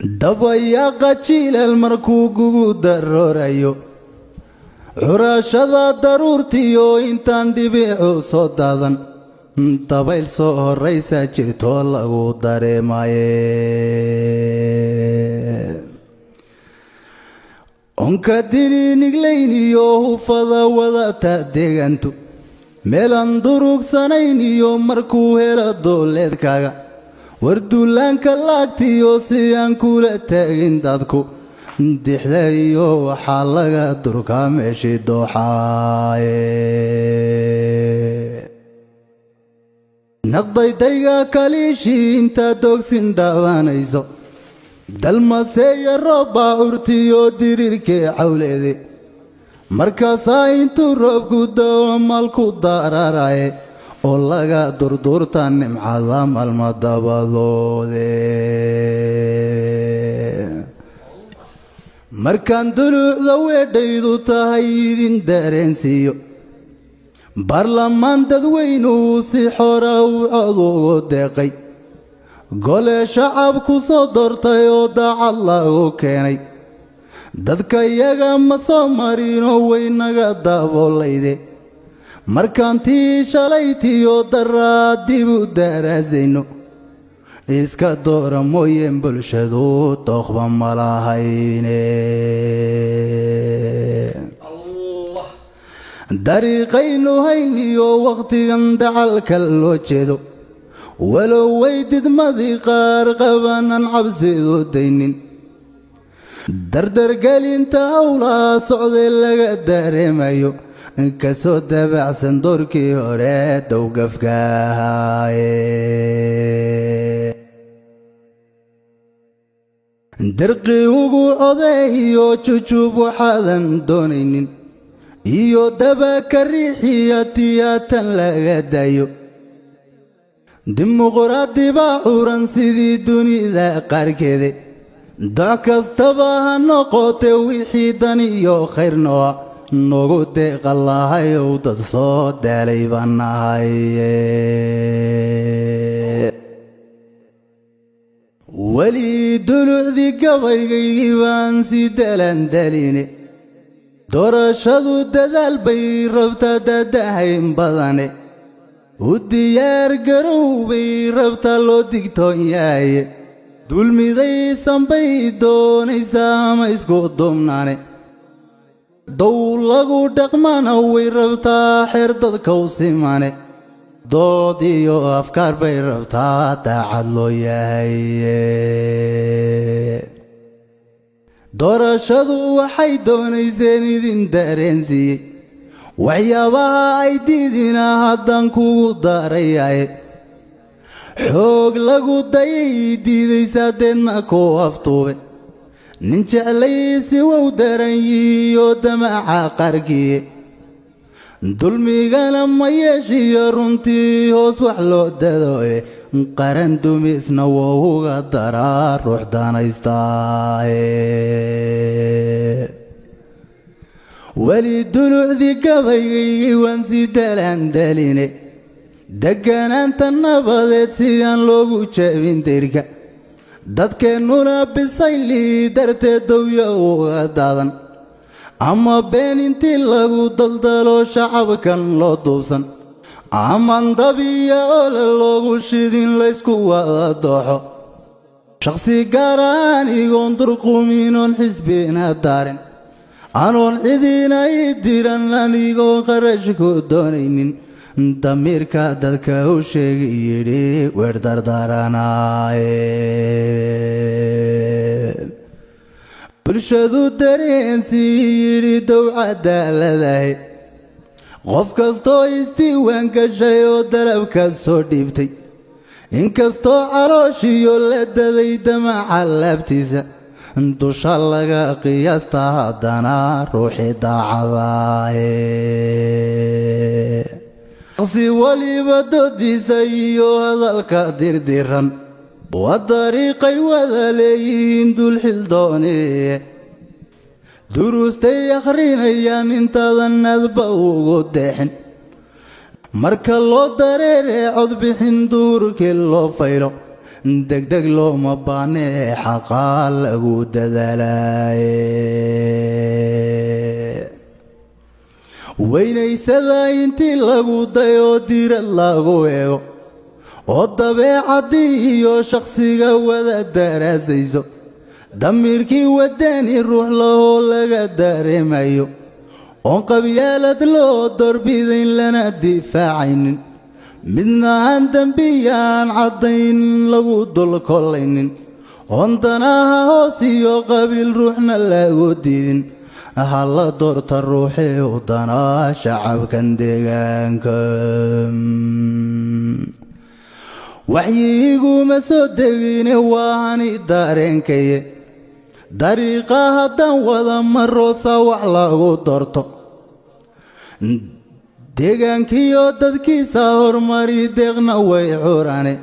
Dabayaqa jiilal markuu gugu daroorayo, curashada daruurtiyo intaan dhibicu soo daadan, dabayl soo horraysa jirtoo lagu dareemaye. Onka diniiniglayn iyo hufada wadata deegaantu meelaan durugsanayn iyo markuu helo dooleedkaaga warduulaanka laagtiyo si aan kula taagin dadku dixda iyo waxaa laga durkaa meeshii dooxaaye. Naqdaydayga kaliishii intaad doogsin dhaawanayso, dalmaseeya roobbaa urtiyo diriirkee cawleede, markaasaa intuu roobku dao malku daararaye oo laga durduurta nimcada malma dabadoode. Markaan duluucda weedhaydu tahay idin dareensiiyo, baarlamaan dadweynuhu si xora u cod ugu deeqay, gole shacabku soo doortay oo daacad lagu keenay, dadka iyaga ma soo marinoo waynaga daboolayde. Markaan tii shalaytiyo daraa dib u daraasayno, iska doora mooyeen bulshadu dooqba ma lahayne. Dariiqaynu hayniyo wakhtigan dacalka loo jeedo, walow way didmadii qaar qabanaan cabsidu daynin, dardargelinta howlaha socdee laga dareemayo kasoo dabacsan doorkii hore dowgafka ahaaye. Dirqi ugu odeeyo jujuub waxaadan doonaynin iyo daba ka riixiya tiyaatan laga dayo. Dimuqraadi baa curan sidii dunida qaarkeede, doc kastaba ha noqote wixii dan iyo khayr nooa noogu deeqa lahayow, dad soo daalay baan nahaye. Weli dulucdii gabaygaygii baan sii dalandaline, doorashadu dadaal bay rabtaa dadahayn badane, u diyaar garow bay rabtaa loo digtoon yahaye, dulmidaysan bay doonaysaa ama isku duubnaane, dow lagu dhaqmana way rabtaa xeer dadka u simane, dood iyo afkaar bay rabtaa daacad loo yahaye. Doorashadu waxay doonayseen idin dareensiiyey, waxyaabaha ay diidina haddaan kugu darayaye, xoog lagu dayay diidaysaa deedna ku aftuube, nin jeclaysi wow daran yihiyo damaca qarkiye, dulmigana ma yeeshiyo runtii hoos wax loo dadoe, qaran dumisna wou uga daraa ruux danaystaaye. Weli dulucdii gabaygaygii waan sii dalandaline, deganaanta nabadeed sidaan loogu jebin dayrka, dadkeennuna bisayli darteed dowya uga daadan, ama been intii lagu daldalo shacabkan loo duubsan, aman dabiya ole loogu shidin laysku wada dooxo, shakhsi gaar anigoon durquminoon xisbina daarin, anoon cidina ii diran, anigoon kharash ku doonaynin, damiirka dadka u sheegi yidhi weer dardaranaaye. Bulshadu dareensii yidhi dow cadaaladahay, qof kastoo isdiiwaan gashay oo dalabka soo dhiibtay, inkastoo calooshiyo la daday damaca laabtiisa, dusha laga qiyaasta haddana ruuxii daacadaaye. Shaqsi weliba doodiisa iyo hadalka dirdiran waa dariiqay wada leeyihiin dulxildoonee, duruustay akhrinayaan intaadan adba ugu deexin, marka loo dareeree codbixin duurkii loo faylo. Degdeg looma baanee, xaqaa lagu dadaalaaye. Weynaysada intii lagu dayo, diirad lagu eego oo dabeecaddii iyo shakhsiga wada daraasayso, damiirkii wadani ruux lahoo laga dareemayo, oon qabyaalad loo dorbidayn lana difaacaynin, midna aan dembiyaan caddayn lagu dul kollaynin, oon danaha hoos iyo qabiil ruuxna lagu diidin, hala doorta ruuxii u danaa shacabkan deegaanka. Waxyiiguma soo degine, waani dareenkaye. Dariiqa haddaan wada maroosa wax lagu doorto, deegaankiyo dadkiisa horumari deeqna way curane,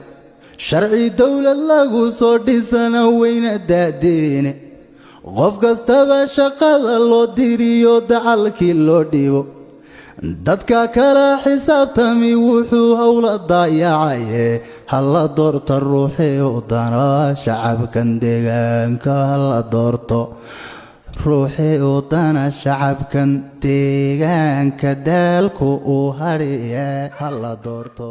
sharci dowlad lagu soo dhisana weyna daadiine, qof kastaba shaqada loo diriyo dacalkii loo dhiibo, dadka kala xisaabtami wuxuu howla daayacaye. Hala doorta ruuxii u danaa shacabkan deegaanka, hala doorto ruuxii u dana shacabkan deegaanka, daalku uu hadhiye hala doorto.